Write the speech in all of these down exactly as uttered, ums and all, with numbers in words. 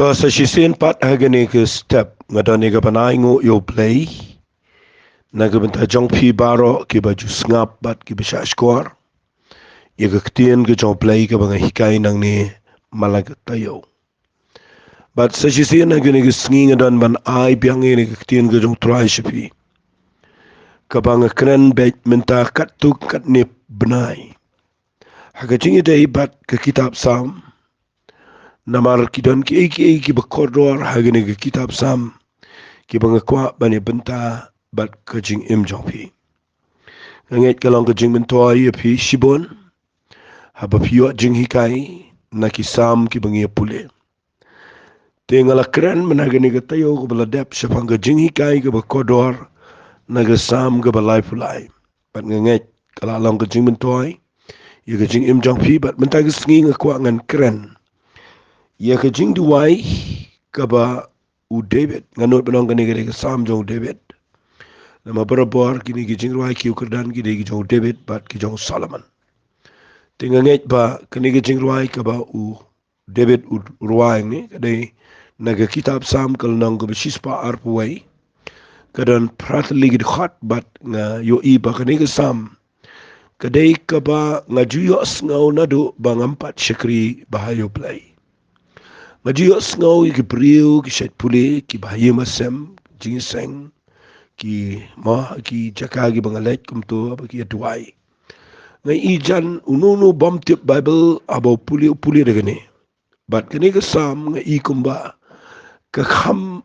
To sa shisien pat ha kane ka step nga don ïa ka ban ai nguh ïa U Blei na ka bynta jong phi baroh kiba ju sngap bad kiba shah shkor ïa ka ktien ka jong U Blei kaba nga hikai nangne man la ka taïew. Bad sa shisien ha kane ka sngi nga don ban ai biang ïa kane ka ktien ka jong U Trai sha phi, kaba nga kren beit mynta katto katne bnai ha ka jingïadei bad ka kitab Salm. Namar ki don kiei kiei kiba kordor ha kane ka kitab Salm kiba nga kwah ban ïa bynta bad ka jingim jong phi. Nga ngeit ka long ka jingmyntoi ïa phi shibun haba phi ïoh jinghikai na ki Salm kiba ngi ïa pule. Te nga la kren mynta ha kane ka taïew kaba la dep shaphang ka jinghikai kaba kordor na ka Salm kaba laiphew lai. Bad nga ngeit ka la long ka jingmyntoi ïa ka jingim jong phi, bad mynta ka sngi nga kwah ngan kren ïa ka jingduwai kaba u David. Nga nud ban ong kane ka dei ka Salm jong u David. Namar barabor kine ki jingrwai ki ïa kyrdan ki dei ki jong u David bad ki jong u Solomon. Te nga ngeit ba kane ka jingrwai kaba u David u rwai hangne ka dei na ka kitab Salm ka lynnong kaba shispah arphew wei. Ka don phra tylli ki dkhot bad nga ïohi ba kane ka Salm ka dei kaba nga ju ïohsngew naduh ba ngam pat shakri bha ïa U Blei. Nga ju ïohsngew ïa ki briew ki shait pule, kiba ha ïing ha sem, jingïaseng, ki ma, ki jaka kiba nga leit kumto ba ki ïa duwai. Nga ïohi jan uno uno bym tip Baibl haba u pule u pule da kane. Bad kane ka Salm nga ïohi kumba ka kham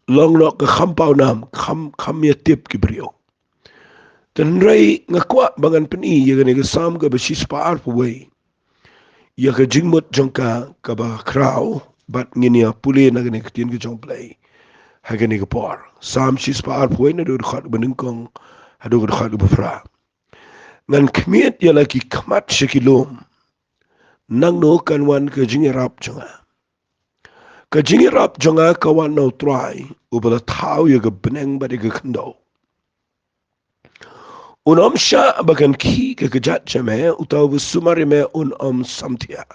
long noh, ka kham pawnam, kham, kham ïa tip ki briew. Te hynrei nga kwah ba ngan pyni ïa kane ka Salm kaba shispah arphew wei ïa ka jingmut jong ka kaba khraw, bad ngin ïa pule na kane ka ktien ka jong U Blei ha kane ka por. Salm shispah arphew wei naduh ka dkhot ba nyngkong haduh ka dkhot ba phra. Ngan khmied ïa la ki khmat sha ki lum. Nangno kan wan ka jingïarap jong nga? Ka jingïarap jong nga ka wan na U Trai, uba la thaw ïa ka bneng bad ïa ka khyndew. Un ym shah ba kan khih ka kjat jong me, uta uba sumar ïa me un ym samthiah.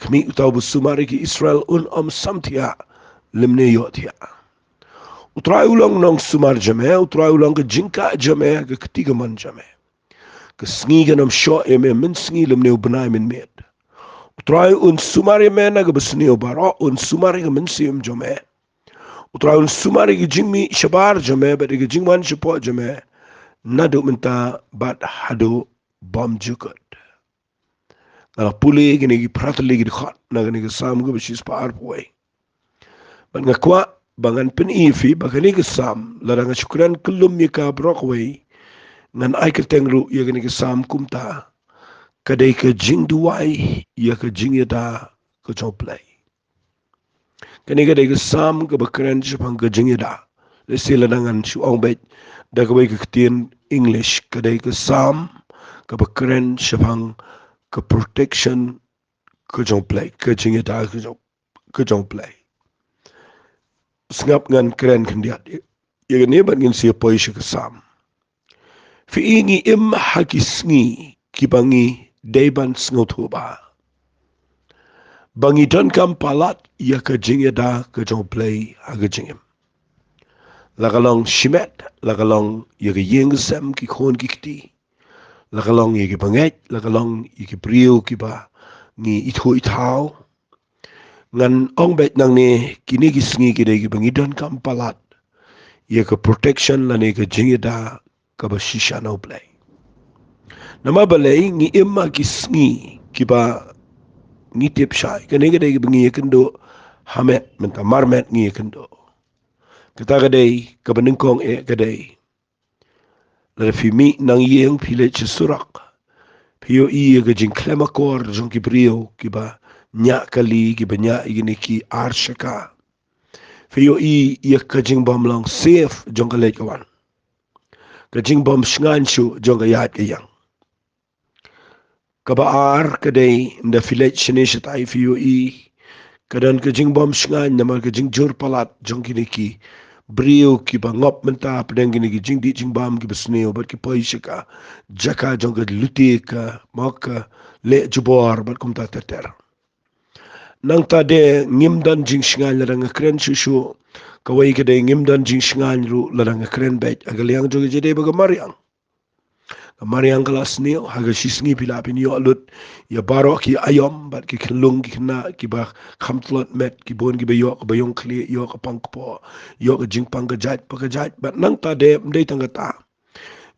Khmih, uta uba sumar ïa ki Israel un ym samthiah lymne ïohthiah. U Trai u long nongsumar jong me, U Trai u long ka jingkah jong me, ka kti kamon jong me. Ka sngi kan ym shoh ïa me mynsngi lymne u bnai mynmiet. U Trai un sumar ïa me na kaba sniew baroh, un sumar ïa ka mynsiem jong me. U Trai un sumar ïa ka jingmih shabar jong me bad ïa ka jingwan shapoh jong me, naduh mynta bad haduh bymjukut. Nga la pule kine ki phra tylli ki dkhot na kane ka Salm kaba shispah arphew wei. Bad nga kwah ba ngan pyni ïa phi ba kane ka Salm, lada nga shu kren kyllum ïa ka baroh kawei, ngan ai kyrteng ruh ïa kane ka Salm kumta, ka dei ka jingduwai ïa ka jingïada ka jong U Blei. Kane ka dei ka Salm kaba kren shaphang ka jingïada. Lehse lada ngan shu ong beit da kawei ka ktien English, ka dei ka Salm kaba kren shaphang ka protection ka jong U Blei, ka jingïada ka jong, ka jong U Blei. Sngap, ngan kren khyndiat ïa kane bad ngin sa ïa poi sha ka Salm. Phi i, ngi im ha ki sngi kiba ngi dei ban sngewthuh bha, ba ngi donkam palat ïa ka jingïada ka jong U Blei ha ka jingim. La ka long shimet, la ka long ïa ka ïing ka sem, ki khun ki kti, la ka long ïa ki bangeit, la ka long ïa ki briew kiba ngi ithuh ithaw. Ngan ong beit nangne, kine ki sngi ki dei kiba ngi donkam palat ïa ka protection lane ka jingïada kaba shisha na U Blei. Namar balei? Ngi im ha ki sngi kiba ngi tip shai, kane ka dei kiba ngi ïakynduh ha met, mynta marmet ngi ïakynduh. Kata ka dei kaba nyngkong eh, ka dei lada phi mih nang ïing phi leit sha surok, phi ïohi ïa ka jingkhlem akor jong ki briew kiba ñiah kali, kiba ñiah ïa kine ki ar shaka. Phi ïohi ïa ka jingbym long safe jong ka leit ka wan, ka jingbym shngaiñ shuh jong ka ïaid ka ïeng. Kaba ar ka dei, ynda phi leit shane shatai phi ïohi ka don ka jingbym shngaiñ namar ka jingjur palat jong kine ki briew kiba ngop mynta hapdeng kine ki jingdih jingbam kiba sniew bad ki poi sha ka jaka jong ka lute, ka mok, ka leh jubor bad kumta ter ter. Nangta de ngim don jingsngewbha lada nga kren shuh shuh. Kawei ka de ngim don jingsngewbha ruh lada nga kren beit. Ha ka liang jong ka jingdei ba ka mariang, ka mariang ka la sniew, ha ka shisngi phi lah phin ïoh lut ïa baroh ki aïom bad ki khyllung ki khynnah kiba kham tlot met, ki bun kiba ïoh ka baïong khlieh, ïoh ka pang kpoh, ïoh ka jingpang ka jait pa ka jait. Bad nangta de ym dei tang kata,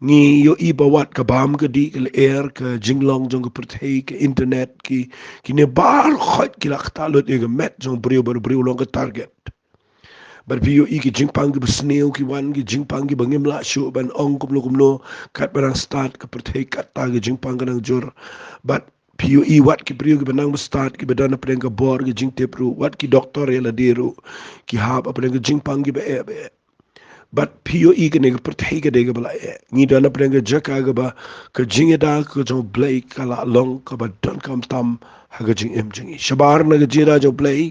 ngi ïohi ba wat ka bam ka dih, ka lyer, ka jinglong jong ka pyrthei, ka internet, ki, kine baroh khoit ki la ktah lut ïa ka met jong briew, bad briew long ka target. Bad phi ïohi ki jingpang kiba sniew ki wan, ki jingpang kiba ngim lah shuh ban ong kumno kumno, katba dang start ka pyrthei, kata ki jingpang ka nang jur. Bad phi ïohi wat ki briew kiba nang ba start, kiba don hapdeng ka bor ka jingtip ruh, wat ki doktor ïa lade ruh ki hap hapdeng ka jingpang kiba eh ba eh. Bad phi ïohi kane ka pyrthei ka dei kaba la eh. Ngi don hapdeng ka jaka kaba ka jingïada ka jong U Blei ka la long kaba donkam tam ha ka jingim jong ngi. Shabar na ka jingïada jong U Blei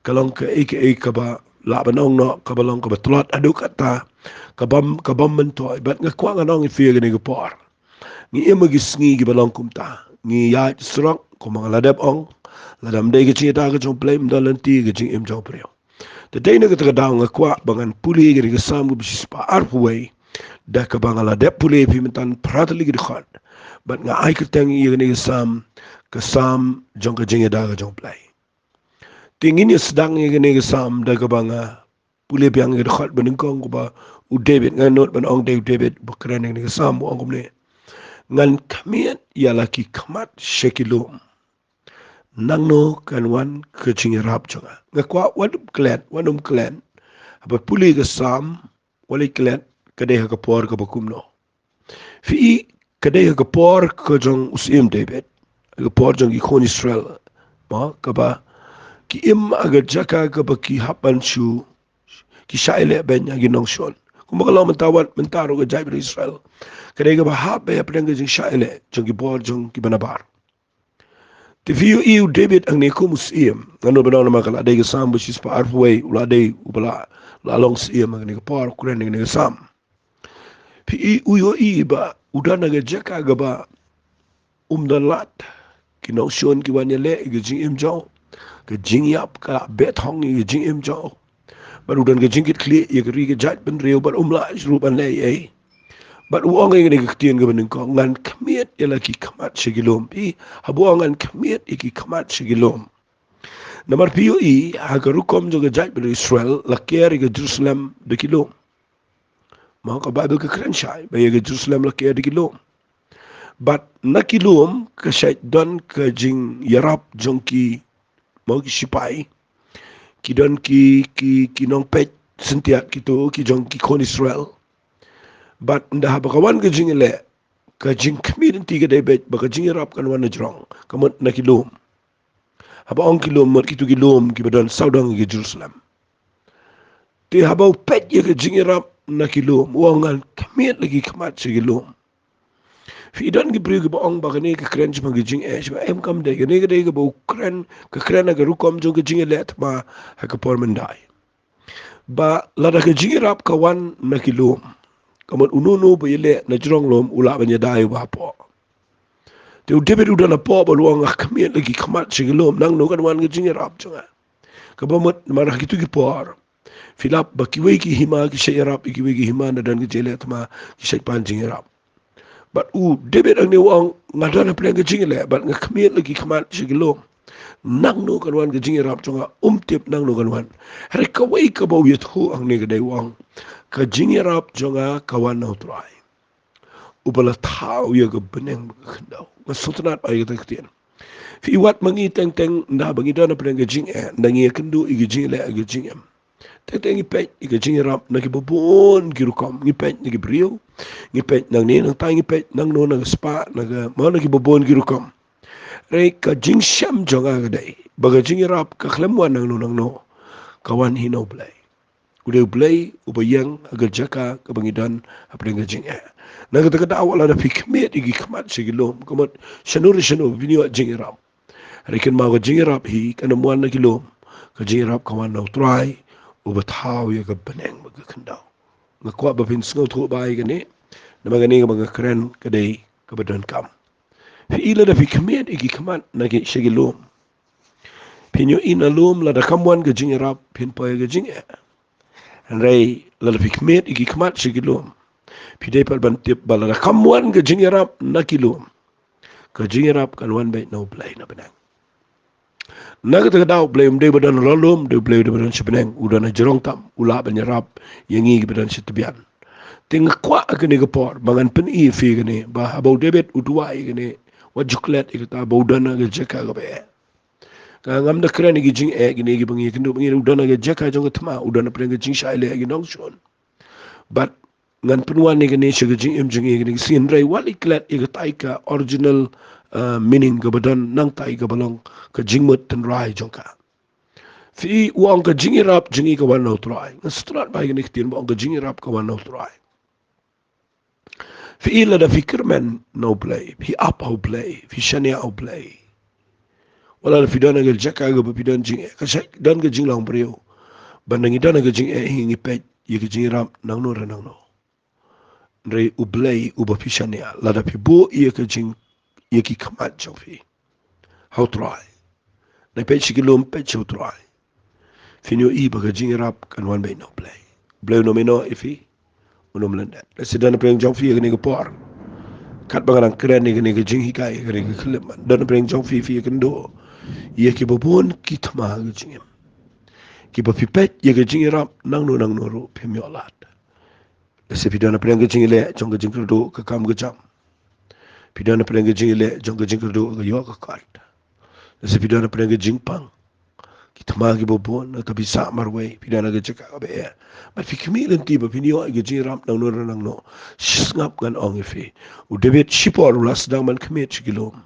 ka long kaei kaei kaba lah ban ong noh, kaba long kaba tlot haduh katta, kaba, kaba myntoi. Bad nga kwah ngan ong ïa phi ha kane ka por, ngi im ha ki sngi kiba long kumta. Ngi ïaid surok, kumba nga la dep ong, lada ym dei ka jingïada ka jong U Blei, ym don lynti ka jingim jong u briew. Te dei na kata ka daw nga kwah ba ngan pule ïa kane ka Salm kaba shispah arphew wei, da kaba nga la dep pule ïa phi mynta phra tylli ki dkhot. Bad nga ai kyrteng ïa kane ka Salm, ka Salm jong ka jingïada ka jong U Blei. Te ngin ïa sdang ïa kane ka Salm da kaba nga pule biang ïa ka dkhot ba nyngkong, kaba u David, nga nud ban ong dei u David ba kren ïa kane ka Salm, u ong kumne: Ngan khmied ïa la ki khmat sha ki lum, nangno kan wan ka jingïarap jong nga? Nga kwah wat ym klet, wat ym klet, haba pule ka Salm, wat ym klet ka dei ha ka por kaba kumno. Phi i, ka dei ha ka por ka jong u Syiem David, ha ka por jong ki khun Israel, mo, kaba ki im ha ka jaka kaba ki hap ban shu, ki shah ïaleh beiñ ha ki nongshun. Kumba ka long mynta, wat mynta ruh ka jaitbynriew Israel ka dei kaba hap bha hapdeng ka jingshah ïaleh jong ki bor jong kiba nabar. Te phi ïohi u David hangne kum u syiem, nga nud ban ong namar ka la dei ka Salm ba shispah arphew wei, u la dei uba la, la long syiem ha kane ka por, u kren ha kane ka Salm. Phi i, u ïohi ba u don ha ka jaka kaba um don lad, ki nongshun ki wan ïaleh ïa ka jingim jong u, ka jingïap ka la beh thong ïa ka jingim jong u. Bad u don ka jingkitkhlieh ïa ka ri ka jaitbynriew, bad um lah ruh ban leh ei ei. Bad u ong ïa kane ka ktien kaba nyngkong: Ngan khmied ïa la ki khmat sha ki lum. Phi i, haba u ong ngan khmied ïa ki khmat sha ki lum, namar phi ïohi ha ka rukom jong ka jaitbynriew Israel, la ker ïa ka Jerusalem da ki lum. Mo, ka Baibl ka kren shai ba ïa ka Jerusalem la ker da ki lum. Bad na ki lum ka shait don ka jingïarap jong ki, mo, ki shipai. Ki don ki, ki, ki nongpeit syntiat, kito ki jong ki khun Israel. Bad ynda haba ka wan ka jingïaleh, ka jingkhmied lynti ka dei beit ba ka jingïarap kan wan na jrong, ka mut na ki lum. Haba ong ki lum, mut kito ki lum kiba don sawdong ïa ka Jerusalem. Te haba u peit ïa ka jingïarap na ki lum, u ong ngan khmied la ki khmat sha ki lum. Phi i, don ki briew kiba ong ba kane ka kren shaphang ka jingeh, shaphang, em, kam dei. Kane ka dei kaba u kren, ka kren ha ka rukom jong ka jingïaleh thma ha ka por myndai. Ba lada ka jingïarap ka wan na ki lum, ka mut uno uno ba ïaleh na jrong lum u lah ban ïada ïa uba hapoh. Te u David u don hapoh bad u ong, nga khmied la ki khmat sha ki lum, nangno kan wan ka jingïarap jong nga? Kaba mut namar ha kito ki por phi lap ba kiwei ki hima ki shait ïarap ïa kiwei ki hima, ynda don ka jingïaleh thma ki shait pan jingïarap. Bad u David hangne u ong, nga don hapdeng ka jingïaleh bad nga khmied la ki khmat sha ki lum, nangno kan wan ka jingïarap jong nga? Um tip nangno kan wan. Hynrei kawei kaba u ïathuh hangne ka dei, u ong, ka jingïarap jong nga ka wan na U Trai, uba la thaw ïa ka bneng bad ka khyndew. Nga sngewtynnat ba ïa kata ka ktien. Phi i, wat ma ngi teng teng, ynda ba ngi don hapdeng ka jingeh, ynda ngi ïakynduh ïa ka jingïaleh ha ka jingim, teng teng ngi peit ïa ka jingïarap na kiba bun ki rukom. Ngi peit na ki briew, ngi peit nangne nangtai, ngi peit nangno, na ka spah, na ka, mo, na kiba bun ki rukom. Hynrei ka jingshem jong nga ka dei ba ka jingïarap ka khlem wan nangno nangno, ka wan hi na U Blei. U dei U Blei uba ïeng ha ka jaka kaba ngi don hapdeng ka jingeh. Na kata ka daw, wat lada phi khmied ïa ki khmat sha ki lum, ka mut shano re shano phin ïoh jingïarap. Hynrei kynmaw, ka jingïarap hi kan ym wan na ki lum. Ka jingïarap ka wan na U Trai, uba thaw ïa ka bneng bad ka khyndew. Nga kwah ba phin sngewthuh bha ïa kane, namar kane kaba nga kren ka dei kaba donkam. Phi i, lada phi khmied ïa ki khmat na ki, sha ki lum, Phin ïohi na lum lada kam wan ka jingïarap, phin poi ka jingeh. Hynrei lada phi khmih ïa ki khmat sha ki lum, phi dei pat ban tip ba lada kam wan ka jingïarap na ki lum, ka jingïarap kan wan beit na U Blei na bneng. Na kata ka daw U Blei um dei ba don ha lum, dei U Blei u dei ba don sha bneng, u don hajrong tam, u lah ban ïarap ïa ngi kiba don sha tbian. Te nga kwah ha kane ka por ba ngan pyni ïa phi kane, ba haba u David u duwai ïa kane, wat ju klet ïa kata ba u don ha ka jaka kaba eh. Ka ngam da kren ïa ki jingeh kine kiba ngi ïakynduh, ba ngi, u don ha ka jaka jong ka thma, u don hapdeng ka jingshai leh ïa ki nongshun. Bad ngan pynwan ïa kane sha ka jingim jong ngi ha kane ka sien, hynrei wat leit klet ïa katai ka original, uh, meaning kaba don nangtai kaba long ka jingmut tynrai jong ka. Phi i u ong ka jingïarap jong ngi ka wan na U Trai. Nga sngewtynnat ba ïa kane ka ktien ba ong ka jingïarap ka wan na U Trai. Phi i lada phi kyrmen na U Blei, phi ap ha U Blei, phi shaniah ha U Blei, wat lada phi don ha ka jaka kaba phi don jingeh, ka shait don ka jinglong briew ba ngi don ha ka jingeh hi ngi peit ïa ka jingïarap nangno re nangno. Hynrei U Blei uba phi shaniah, lada phi buh ïa ka jing, ïa ki khmat jong phi ha U Trai, nai peit sha ki lum, peit sha U Trai, phin ïohi ba ka jingïarap kan wan beit na U Blei. U Blei un ym ïehnoh ïa phi, un ym lyndet. Lehse don hapdeng jong phi ha kane ka por, katba nga dang kren ïa kane ka jinghikai, ïa kane ka khyllipmat, don hapdeng jong phi, phi ïakynduh ïa kiba bun ki thma ha ka jingim, kiba phi peit ïa ka jingïarap nangno nangno ruh phim ïoh lad. Lehse phi don hapdeng ka jingïaleh jong ka jingkyrduh, ka kam ka jam. Phi don hapdeng ka jingïaleh jong ka jingkyrduh, ka ïoh ka kot. Lehse phi don hapdeng ka jingpang, ki thma kiba bun, nangta phi sah marwei, phi don ha ka jaka kaba eh. Bad phi khmih lynti ba phin ïoh ïa ka jingïarap nangno re nangno. Sngap, ngan ong ïa phi, u David shipor u la sdang ban khmih sha ki lum,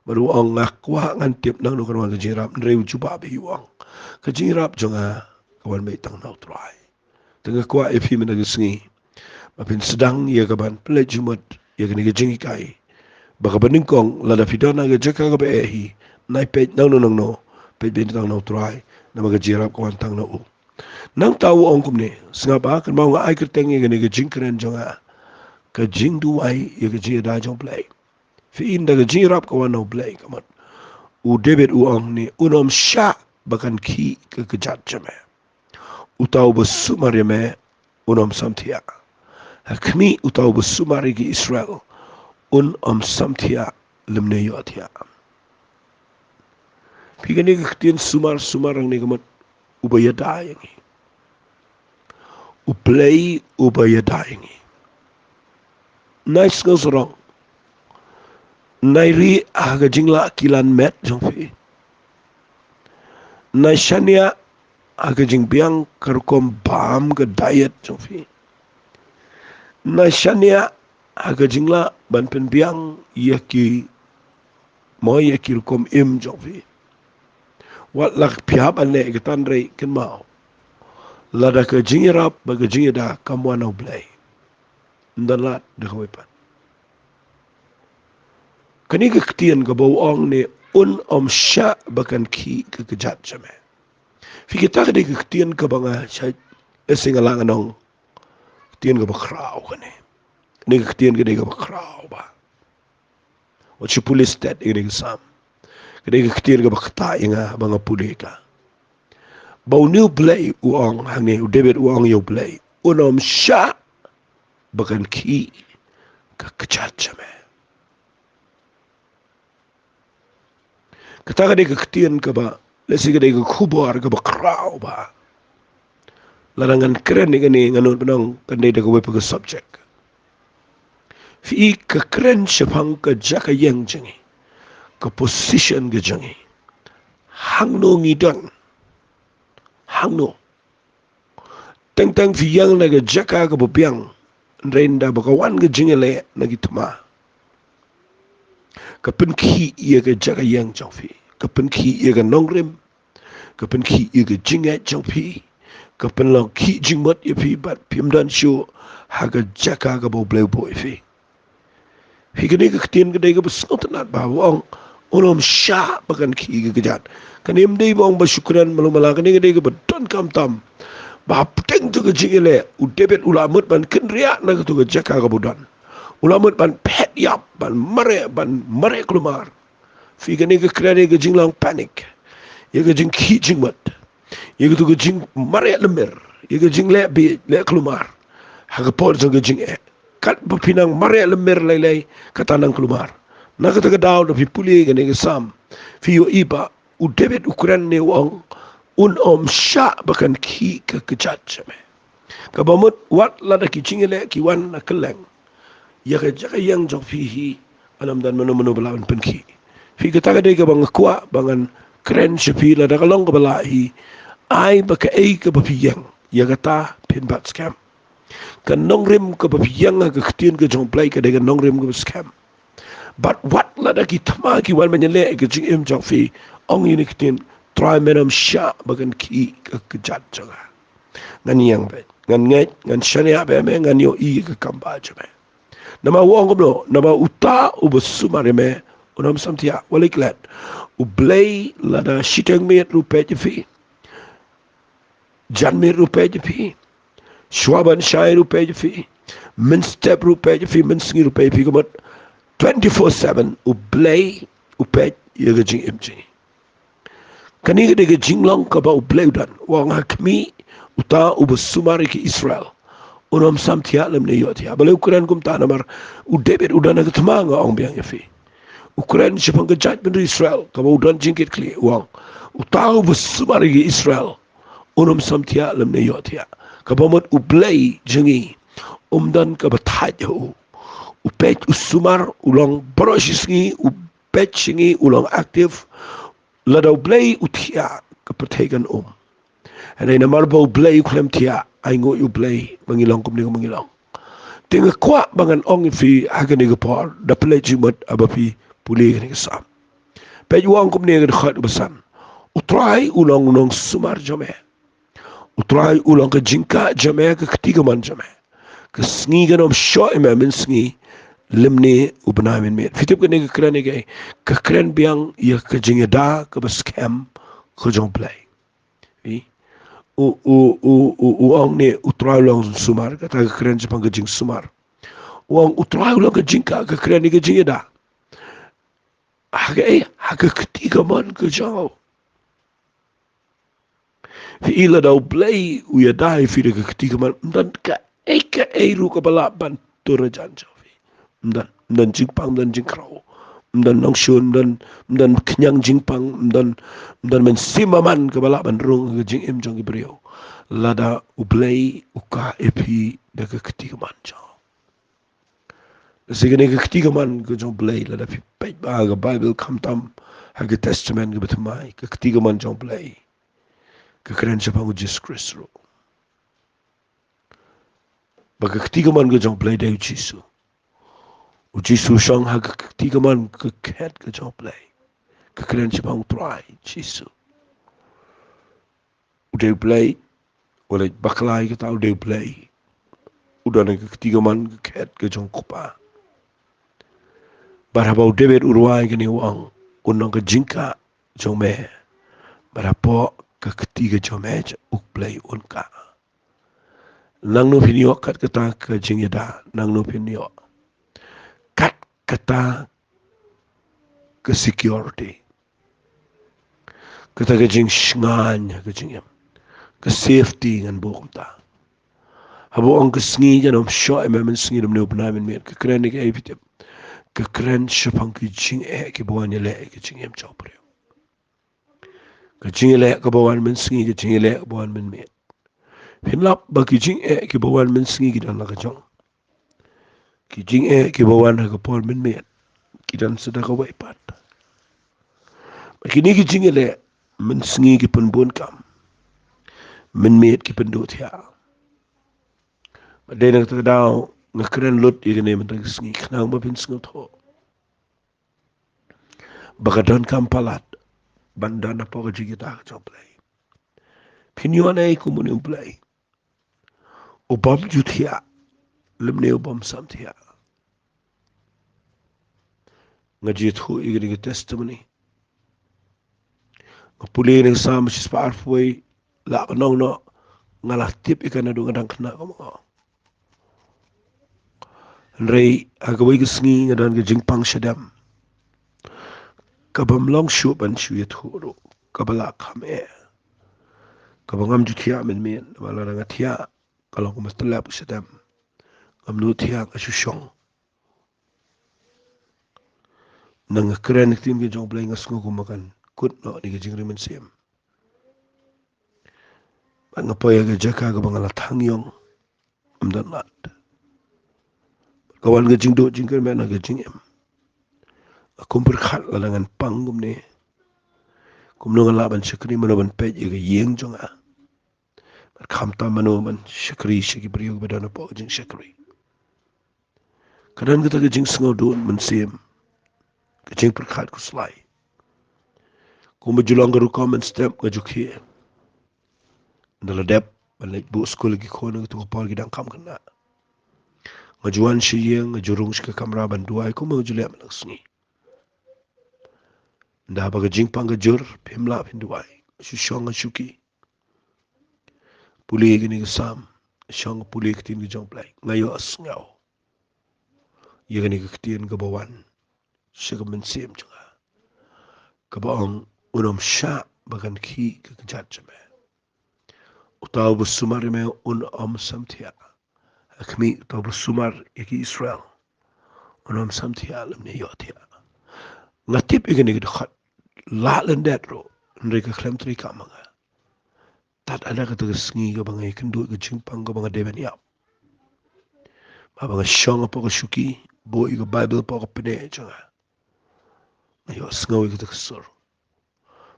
bad u ong, nga kwah, ngan tip nangno kan wan ka jingïarap, hynrei u jubab hi, u ong, ka jingïarap jong nga ka wan beit tang na U Trai. Te nga kwah ïa phi mynta ka sngi ba phin sdang ïa ka ban pynleit jingmut ïa kane ka jinghikai, ba kaba nyngkong, lada phi don ha ka jaka kaba eh hi, nai peit nangno nangno, peit beit tang na U Trai, namar ka jingïarap ka wan tang na u. Nangta u ong kumne, sngap ah, kynmaw nga ai kyrteng ïa kane ka jingkren jong nga, ka jingduwai ïa ka jingïada jong U Blei. Phi i, ynda ka jingïarap ka wan na U Blei, ka mut u David u ong ne, un ym shah ba kan khih ka kjat jong me. Uta uba sumar ïa me un ym samthiah. Ha khmih, uta uba sumar ïa ki Israel un ym samthiah lymne ïohthiah. Phi, kane ka ktien sumar, sumar hangne ka mut uba ïada ïa ngi. U Blei uba ïada ïa ngi. Nai sngewsarong, nai rieh ha ka jinglah kilan met jong phi. Nai shaniah ha ka jingbiang ka rukom bam, ka diet jong phi. Nai shaniah ha ka jinglah ban pynbiang ïa ki, mo, ïa ki rukom im jong phi. Wat la phi hap ban leh kata, hynrei kynmaw, lada ka jingïarap bad ka jingïada kam wan na U Blei, ym don lad da kawei pat. Kane ka ktien kaba u ong ne, un ym shah ba kan khih ka kjat jong me. Phi, kata ka dei ka ktien kaba nga shait, lehse nga lah ngan ong, ktien kaba khraw kane. Kane ka ktien ka dei kaba khraw bha. Wat shu pule stet ïa kane ka Salm. Ka dei ka ktien kaba ktah ïa nga haba nga pule ka. Ba une U Blei u ong hangne, u David u ong ïa U Blei, un ym shah ba kan khih ka kjat jong me. Kata ka dei ka ktien kaba, lehse ka dei ka khubor kaba khraw bha. Lada ngan kren ïa kane, ngan nud ban ong kan dei da kawei pat ka subject. Phi i, ka kren shaphang ka jaka ïeng jong ngi, ka position ka jong ngi. Hangno ngi don? Hangno? Teng teng phi ïeng na ka jaka kaba biang, hynrei ynda ba ka wan ka jingïaleh na ki thma, ka pynkhih ïa ka jaka ïeng jong phi, ka pynkhih ïa ka nongrim, ka pynkhih ïa ka jingngeit jong phi, ka pynlong khih jingmut ïa phi bad phim don shuh ha ka jaka kaba U Blei u buh ïa phi. Phi, kane ka ktien ka dei kaba sngewtynnat bha, ba ong un ym shah ba kan khih ka kjat. Kane ym dei ba ong ba shu kren malu mala, kane ka dei kaba donkam tam. Ba hapdeng jong ka jingïaleh, u David u la mut ban kynriah na kato ka jaka kaba u don. U la mut ban phet ïap, ban mareh, ban mareh kulmar. Phi, kane ka kren ïa ka jinglong panic. ïa ka jingkhih jingmut, ïa katu ka jingmareh lymmer, ïa ka jingleh bieit leh kulmar ha ka por jong ka jingeh. Katba phi nang mareh lymmer lei lei, kata nang kulmar. Na kata ka daw, da phi pule kane ka Salm, phi ïohi ba u David u kren ne u ong, un ym shah ba kan khih ka kjat jong me. Kaba mut wat lada ki jingïaleh ki wan na kylleng, ïa ka jaka ïeng jong phi hi, ym don mano mano ba lah ban pynkhih. Phi, kata ka dei kaba nga kwah ba ngan kren sha phi, lada ka long kaba lah hi, ai ba kaei kaba phi ïeng, ïa kata phin bat skhem. Ka nongrim kaba phi ïeng ha ka ktien ka jong u Blei ka dei ka nongrim kaba skhem. Bad wat lada ki thma ki wan ban ïaleh ïa ka jingim jong phi, ong ïa kane ka ktien, Trai, men ym shah ba kan khih ka kjat jong nga. Ngan ïeng beit, ngan ngeit, ngan shaniah beit ïa me, ngan ïohi ïa ka kam ba jong me. Namar u ong kumno, namar uta uba sumar ïa me un ym samthiah. Wat leh klet, u Blei lada shiteng miet ruh u peit ïa phi, janmiet ruh u peit ïa phi, shuwa ban shai ruh u peit ïa phi, mynstep ruh u peit ïa phi, mynsngi ruh u peit ïa phi, ka mut twenty-four seven u Blei u peit ïa ka jingim jong ngi. Kane ka dei ka jinglong kaba u Blei u don. U ong ha khmih, uta uba sumar ïa ki Israel un ym samthiah lymne ïohthiah. Balei u kren kumta? Namar u David u don ha ka thma, nga ong biang ïa phi. U kren shaphang ka jaitbynriew Israel kaba u don jingkitkhlieh, u ong, uta uba sumar ïa ki Israel un ym samthiah lymne ïohthiah. Kaba mut u Blei jong ngi um don kaba thait ha u. U peit, u sumar, u long baroh shi sngi, u peit sha ngi, u long active. Lada u Blei u thiah, ka pyrthei kan um. Hynrei namar ba u Blei u khlem thiah, ainguh ïa u Blei ba ngi long kumne kumba ngi long. Te nga kwah ba ngan ong ïa phi ha kane ka por, da pynleit jingmut haba phi pule kane ka Salm. Peit, u ong kumne ha ka dkhot ba san, U Trai u long u nongsumar jong me. U Trai u long ka jingkah jong me, ka kti kamon jong me. Ka sngi kan ym shoh ïa me mynsngi, lymne u bnai mynmiet. Phi tip kane ka kren ïa kaei? Ka kren biang ïa ka jingïada kaba skhem ka jong u Blei. Phi, u, u, u, u, u ong ne, U Trai u long sumar, kata ka kren shaphang ka jingsumar. U ong U Trai u long ka jingkah, ka kren ïa ka jingïada. Ha kaei? Ha ka kti kamon ka jong u. Phi i, lada u Blei u ïada ïa phi da ka kti kamon, ym don kaei kaei ruh kaba lah ban tur hajan jong phi. Ym don, ym don jingpang, ym don jingkhraw, ym don nongshun, ym don, ym don khñiang jingpang, ym don, ym don mynsiem bymman kaba lah ban rung ha ka jingim jong ki briew, lada u Blei u kah ïa phi da ka kti kamon jong u. Lehse kane ka kti kamon ka jong u Blei, lada phi peit bha ha ka Baibl, khamtam ha ka Testament kaba thymmai, ka kti kamon jong u Blei ka kren shaphang u Jisu Khrist ruh. Ba ka kti kamon ka jong u Blei dei u Jisu. U Jisu u shong ha ka kti kamon ka khet ka jong u Blei, ka kren shaphang U Trai Jisu. U dei u Blei, wat leh bakla ïa kata, u dei u Blei. U don ha ka kti kamon ka khet ka jong u Kpa. Bad haba u David u rwai kane, u ong, un long ka jingkah jong me. Bad hapoh ka kti ka jong me, u Blei un kah. Nangno phin ïoh kat kata ka jingïada? Nangno phin ïoh kat kata ka security, kata ka jingshngaiñ ha ka jingim, ka safety, ngan buh kumta? Haba u ong ka sngi kan ym shoh ïa me mynsngi, lymne u bnai mynmiet, ka kren ïa kaei, phi tip? Ka kren shaphang ki jingeh kiba wan ïaleh ïa ka jingim jong u briew. Ka jingïaleh kaba wan mynsngi, ka jingïaleh kaba wan mynmiet. Phin lap ba ki jingeh kiba wan mynsngi ki don la ka jong. Ki jingeh kiba wan ha ka por mynmiet ki don sa da kawei pat. Bad kine ki jingïaleh mynsngi ki pynbun kam, mynmiet ki pynduh thiah. Bad dei na kata ka daw nga kren lut ïa kane mynta ka sngi, khnang ba phin sngewthuh ba ka donkam palat ban don hapoh ka jingïada ka jong u Blei. Phin ïoh ne kum une u Blei u bym ju thiah, lymne u bym samthiah? Nga ju ïathuh ïa kane ka testimony. Nga pule ïa kane ka Salm shispah arphew, lah ban ong noh, nga la tip ïa ka naduh nga dang khynnah kumno. Hynrei ha kawei ka sngi nga don ka jingpang shadem kabym long shuh ban shu ïathuh ruh. kaba lah kham eh, kaba ngam ju thiah mynmiet, namar lada nga thiah ka long kumba tyllep u shitom. Ngam nud thiah, nga shu shong. Nang nga kren ïa ka ktien ka jong U Blei, nga sngew kumba kan kut noh na ka jingri mynsiem. Bad nga poi ha ka jaka kaba nga la thang ïong, ym don lad. Ka wan ka jingduh jingkyrmen ha ka jingim. Nga kum pyrkhat, lada ngan pang kumne, kumno ngan lah ban shakri, mano ban peit ïa ka ïing jong nga? Bad khamtam mano ban shakri sha ki briew kiba don hapoh ka jingshakri? Ka don kata ka jingsngewdon mynsiem, ka jingpyrkhat khuslai. Kumba ju long ka rukom mynstep, nga ju khie. Ynda la dep ban leit buh skul ïa ki khun, ha kato ka por ki dang kham khynnah. Nga ju wan sha ïing, nga ju rung sha ka kamra ban duwai kumba nga ju leh man la ka sngi. Ynda ba ka jingpang ka jur, phim lah phin duwai. Nga shu shong, nga shuki. Pule ïa kane ka Salm, shong pule ïa ka ktien ka jong U Blei. Nga ïohsngew ïa kane ka ktien kaba wan sha ka mynsiem jong nga, kaba ong, un ym shah ba kan khih ka kjat jong me. Uta uba sumar ïa me un ym samthiah. Ha khmih, uta uba sumar ïa ki Israel un ym samthiah lymne ïohthiah. Nga tip ïa kane ka dkhot, lah lyndet ruh, hynrei ka khlem trei kam ha nga. Tad haduh kata ka sngi kaba nga ïakynduh ïa ka jingpang kaba nga dei ban ïap, ba, ba nga shong hapoh ka shuki, buh ïa ka Baibl hapoh ka pneh jong nga, nga ïohsngew ïa kata ka sur.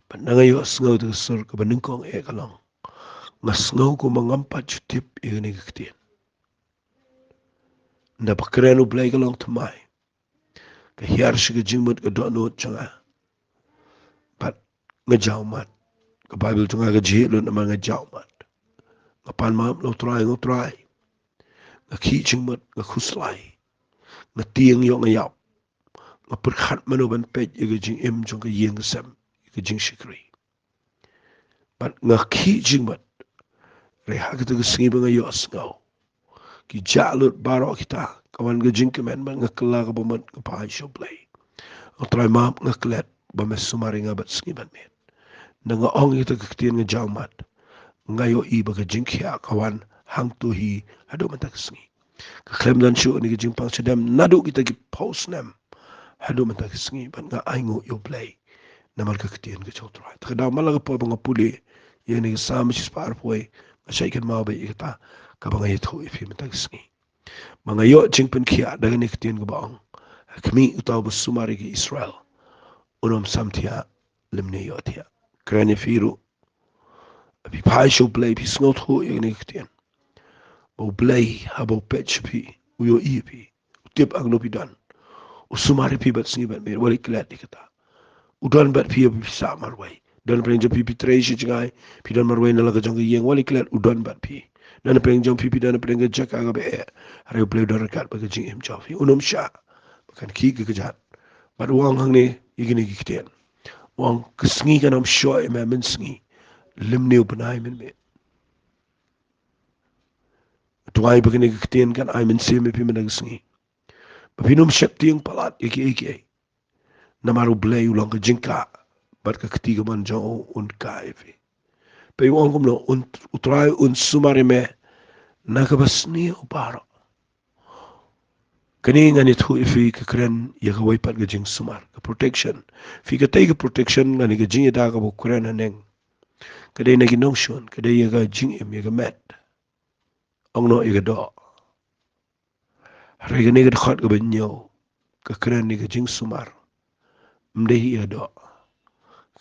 Bad ynda nga ïohsngew ïa kata ka sur, kaba nyngkong eh ka long, nga sngew kumba ngam pat ju tip ïa kane ka ktien. Ynda ba kren U Blei ka long thymmai, ka hiar sha ka jingmut ka dohnud jong nga. Bad nga jaw mat. Ka Baibl jong nga ka jhieh lut namar nga jaw mat. Nga pan map, la U Trai, nga U Trai. Nga khih jingmut, nga khuslai. Nga tieng ïoh, nga ïap. Nga pyrkhat mano ban peit ïa ka jingim jong ka ïing ka sem, ïa ka jingshakri. Bad nga khih jingmut. Hynrei ha kata ka sngi ba nga ïohsngew, ki jah lut baroh kita, ka wan ka jingkmen bad nga kylla kaba mut, nga phai sha U Blei. Nga trai map, nga klet ba me sumar ïa nga bad sngi bad miet. Ynda nga ong ïa kata ka ktien, nga jaw mat, nga ïohi ba ka jingkhiah ka wan hangto hi haduh mynta ka sngi. Ka khlem don shuh kane ka jingpang shadem naduh kita ki phew snem haduh mynta ka sngi, bad nga ainguh ïa U Blei namar ka ktien ka jong U Trai. Te ka daw man la ka por ba nga pule ïa kane ka Salm shispah arphew wei, nga shait kynmaw beit ïa kata kaba nga ïathuh ïa phi mynta ka sngi, ba nga ïoh jingpynkhiah da kane ka ktien kaba ong, ha khmih, uta uba sumar ïa ki Israel un ym samthiah lymne ïohthiah. Kren ïa phi ruh, phi phai sha U Blei, phi sngewthuh ïa kane ka ktien, ba U Blei haba u peit sha phi, u ïohi ïa phi, u tip hangno phi don. U sumar ïa phi bad sngi bad miet, wat leit klet ïa kata. U don bad phi haba phi sah marwei. Don napdeng jong phi, phi trei sha jngai, phi don marwei na la ka jong ka ïing, wat leit klet, u don bad phi. Don napdeng jong phi, phi don napdeng ka jaka kaba eh, hynrei U Blei u don ryngkat bad ka jingim jong phi. Un ym shah ba kan khih ka kjat. Bad u ong hangne ïa kine ki ktien, u ong, ka sngi kan ym shoh ïa me mynsngi lymne u bnai mynmiet. Duwai ba kane ka ktien kan ai mynsiem ïa phi mynta ka sngi, ba phin ym sheptieng palat ïa kiei kiei. Namar U Blei u long ka jingkah, bad ka kti kamon jong u un kah ïa phi. Phi, u ong kumno? Un, U Trai un sumar ïa me na kaba sniew baroh. Kane ngan ïathuh ïa phi ka kren ïa kawei pat ka jingsumar, ka protection. Phi, katei ka protection, lane ka jingïada kaba u kren haneng, ka dei na ki nongshun, ka dei ïa ka jingim, ïa ka met. Ong noh ïa ka doh. Hynrei kane ka dkhot kaba hynñiew ka kren ïa ka jingsumar. Ym dei hi ïa ka doh.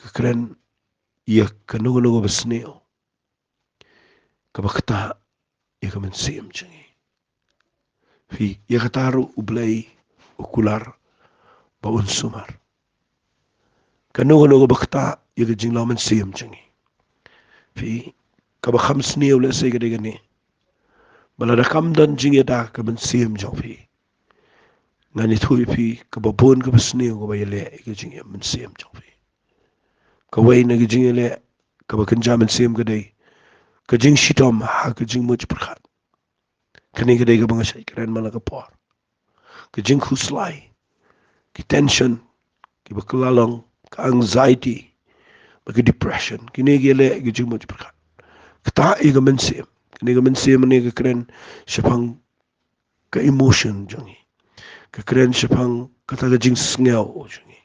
Ka kren ïa kano kano kaba sniew, kaba ktah ïa ka mynsiem jong ngi. Phi, ïa kata ruh U Blei u kular ba un sumar. Kano kano kaba ktah ïa ka jinglong mynsiem jong ngi. Phi, kaba kham sniew lehse ka dei kane, ba lada kam don jingïada ka mynsiem jong phi, ngan ïathuh ïa phi kaba bun kaba sniew kaba ïaleh ïa ka jingim mynsiem jong phi. Kawei na ka jingïaleh kaba kynja mynsiem ka dei ka jingshitom ha ka jingmut jingpyrkhat. Kane ka dei kaba nga shait kren man la ka por. Ka jingkhuslai, ki tension, kiba kylla long, ka anxiety, bad ka depression. Kine ki ïaleh ïa ka jingmut jingpyrkhat. Kata ïa ka mynsiem. Kane ka mynsiem ne ka kren shaphang ka emotion jong ngi. Ka kren shaphang kata ka jingsngew jong ngi.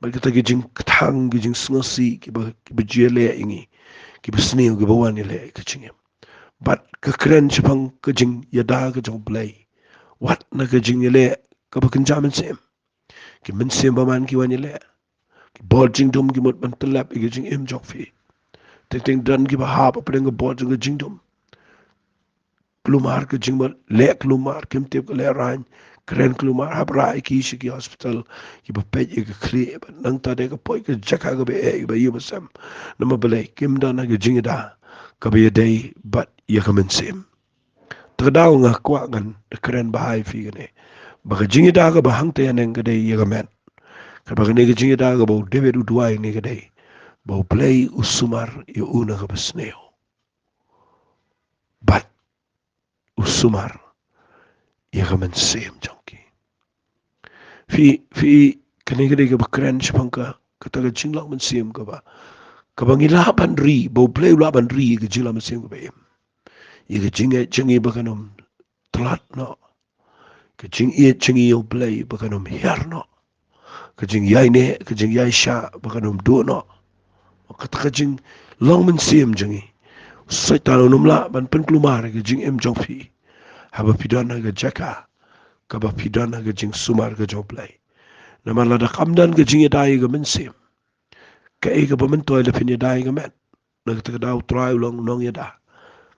Bad kata ka jingkthang, ka jingsngewsih, kiba, kiba ju ïaleh ïa ngi. Kiba sniew, kiba wan ïaleh ïa ka jingim. Bad ka kren shaphang ka jingïada ka jong U Blei. Wat na ka jingïaleh kaba kynja mynsiem. Ki mynsiem bymman ki wan ïaleh. Ki bor jingdum ki mut ban tyllep ïa ka jingim jong phi. Teng teng don kiba hap hapdeng ka bor jong ka jingdum. Kulmar ka jingmut, leh kulmar, kim tip ka lehraiñ, kren kulmar, hap rah ïa ki sha ki hospital, kiba peit ïa ka khlieh, bad nangta dei ka poi ka jaka kaba eh, kaba ïoh ba sem. Namar balei, kim don ha ka jingïada kaba ïadei bad ïa ka mynsiem. Te ka daw nga kwah ngan da kren bha ïa phi kane. Ba ka jingïada kaba hangta ïaneng ka dei ïa ka met. Kaba kane ka jingïada kaba u David u duwai ne ka dei ba U Blei u sumar ïa u na kaba sniew. Bad u sumar ïa ka mynsiem jong ki. Phi, phi, kane ka dei kaba kren shaphang ka, kata ka jinglong mynsiem kaba, kaba ngi lah ban ri, ba U Blei u lah ban ri ïa ka jinglong mynsiem kaba im. Ïa ka jingïeit jong ngi ba kan ym tlot noh. Ka jingïeit jong ngi ïa U Blei ba kan ym hiar noh. Ka jingïaineh, ka jingïaishah ba kan ym duh noh. Kata ka jinglong mynsiem jong ngi. Soitan un ym lah ban pynkulmar ïa ka jingim jong phi. Haba phi don ha ka jaka kaba phi don ha ka jingsumar ka jong U Blei. Namar lada kam don ka jingïada ïa ka mynsiem, kaei kaba myntoi lada phin ïada ïa ka met? Na kata ka daw U Trai u long u nongïada.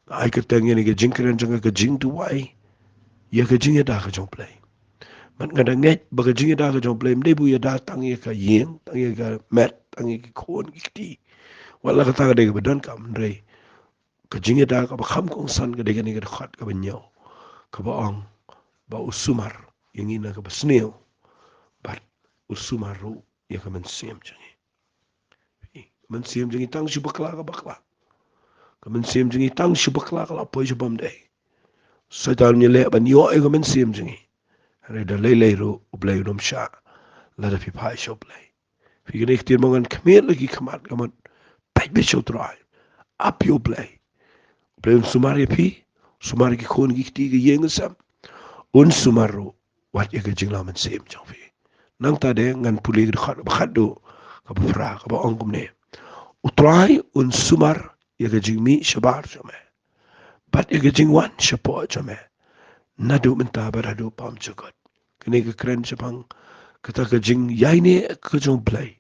Nga ai kyrteng ïa kane ka jingkren jong nga ka jingduwai ïa ka jingïada ka jong U Blei. Bad nga da ngeit ba ka jingïada ka jong U Blei ym dei ba u ïada tang ïa ka ïing, tang ïa ka met, tang ïa ki khun ki kti. Wat la kata ka dei kaba donkam, hynrei ka jingïada kaba kham kongsan ka dei kane ka dkhot kaba hynñiew, kaba ong ba u sumar ïa ngi na kaba sniew, bad u sumar ruh ïa ka mynsiem jong ngi. Ka mynsiem jong ngi tang shu bakla ka bakla. Ka mynsiem jong ngi tang shu bakla ka la poi sha bym dei. Soitan un ïaleh ban ïoh ïa ka mynsiem jong ngi. Hynrei da lei lei ruh U Blei un ym shah lada phi phai sha U Blei. Phi, kane ka ktien ba ngan khmied la ki khmat ka mut, peit beit sha U Trai. Ap ïa U Blei. U Blei un sumar ïa phi, sumar ïa ki khun ki kti, ka ïing ka sem. Un sumar ruh wat ïa ka jinglong mynsiem jong phi. Nangta de ngan pule ka dkhot ba khatduh, kaba phra, kaba ong kumne: U Trai un sumar ïa ka jingmih shabar jong me, bad ïa ka jingwan shapoh jong me, naduh mynta bad haduh bymjukut. Kane ka kren shaphang kata ka jingïaineh ka jong U Blei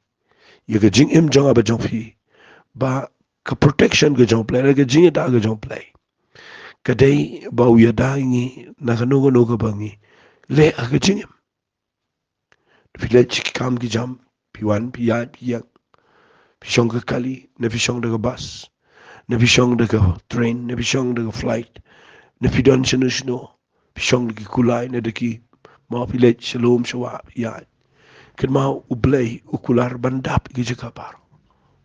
ïa ka jingim jong nga bad jong phi. Ba ka protection ka jong U Blei, ka jingïada ka jong U Blei, ka dei ba u ïada ïa ngi na kano kano kaba ngi leh ha ka jingim. Phi leit sha ki kam ki jam, phi wan, phi ïaid, phi ïeng. Phi shong ka kali, ne phi shong da ka bus, ne phi shong da ka train, ne phi shong da ka flight, ne phi don shano shano, phi shong da ki kulai, ne da ki, mo, phi leit sha lum sha wah, phi ïaid. Kynmaw U Blei u kular ban dap ïa ki jaka baroh.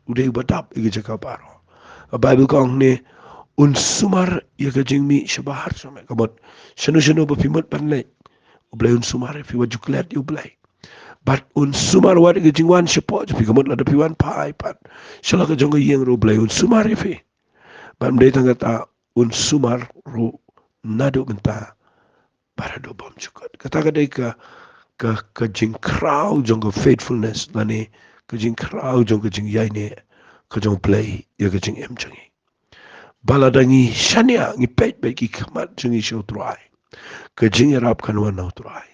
U dei uba dap ïa ki jaka baroh. Ka Baibl ka ong ne, un sumar ïa ka jingmih shabar jong me. Ka mut shano shano ba phi mut ban leit, U Blei un sumar ïa phi, wat ju klet ïa U Blei. Bad un sumar wat ïa ka jingwan shapoh jong phi, ka mut lada phi wan phai pat sha la ka jong ka ïing ruh U Blei un sumar ïa phi. Bad ym dei tang kata, un sumar ruh naduh mynta bad haduh bymjukut. Kata ka dei ka, ka, ka jingkhraw jong ka faithfulness, lane ka jingkhraw jong ka jingïaineh ka jong U Blei ïa ka jingim jong ngi. Ba lada ngi shaniah, ngi peit beit ki khmat jong ngi sha U Trai, ka jingïarap kan wan na U Trai.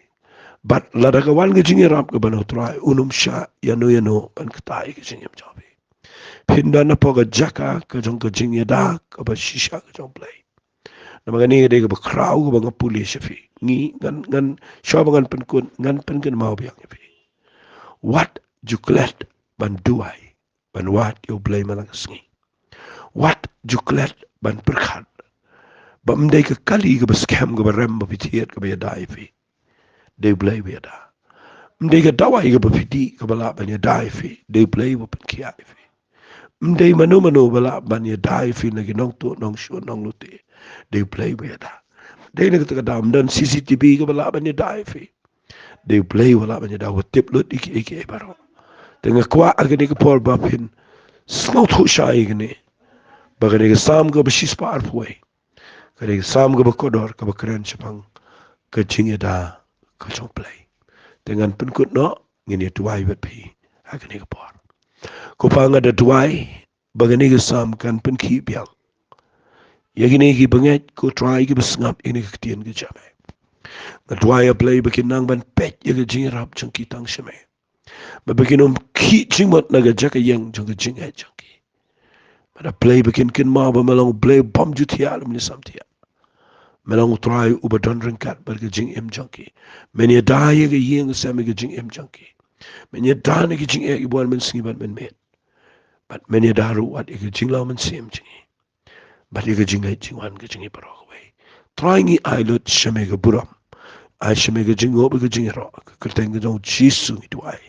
Bad lada ka wan ka jingïarap kaba na U Trai, un ym shah ïano ïano ban kta ïa ka jingim jong phi. Phin don hapoh ka jaka ka jong ka jingïada kaba shisha ka jong U Blei. Namar kane ka dei kaba khraw kaba nga pule sha phi. Ngi, ngan, ngan, shuwa ba ngan pynkut, ngan pynkynmaw biang ïa phi. Wat ju klet ban duwai, ban wad ïa U Blei man la ka sngi. Wat ju klet ban pyrkhat ba ym dei ka kali kaba skhem, kaba rem, ba phi thied, kaba ïada ïa phi. Dei U Blei uba ïada. Ym dei ka dawai kaba phi dih kaba lah ban ïada ïa phi. Dei U Blei uba pynkhiah ïa phi. Ym dei mano mano ba lah ban ïada ïa phi na ki nongtuh, nongshoh, nonglute. Dei U Blei uba ïada. Dei na kata ka daw ym don C C T V kaba lah ban ïada ïa phi. Dei U Blei uba lah ban ïada, uba tip lut ïa kiei kiei baroh. Te nga kwah ha kane ka por ba phin Sngewthuh shai ïa kane, ba kane ka Salm kaba shispah arphew wei, kane ka Salm kaba kordor, kaba kren shaphang ka jingïada ka jong U Blei. Te ngan pynkut noh, ngin ïa duwai bad phi ha kane ka por. Ko Pa, nga da duwai ba kane ka Salm kan pynkhih biang ïa kine kiba ngeit, ko Trai, kiba sngap ïa kane ka ktien ka jong me. Nga duwai, A Blei, ba kin nang ban peit ïa ka jingïarap jong ki tang sha me, ba ba kin ym khih jingmut na ka jaka ïeng jong ka jingngeit jong ki. Bad A Blei, ba kin kynmaw ba me long U Blei bym ju thiah lymne samthiah. Me long U Trai uba don ryngkat bad ka jingim jong ki. Men ïada ïa ka ïing ka sem ïa ka jingim jong ki. Men ïada na ka jingeh, ïa ka mynsngi bad mynmiet. Bad men ïada ruh wat ïa ka jinglaw mynsiem jong ngi, bad ïa ka jingngeit jingwan ka jong ngi baroh kawei. Trai, ngi ai lut sha me ka burom, ai sha me ka jingnguh bad ka jingïaroh, ha ka kyrteng ka jong U Jisu ngi duwai.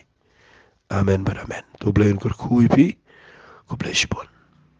Amen bad amen. To U Blei un kyrkhu ïa phi. Khublei shibun.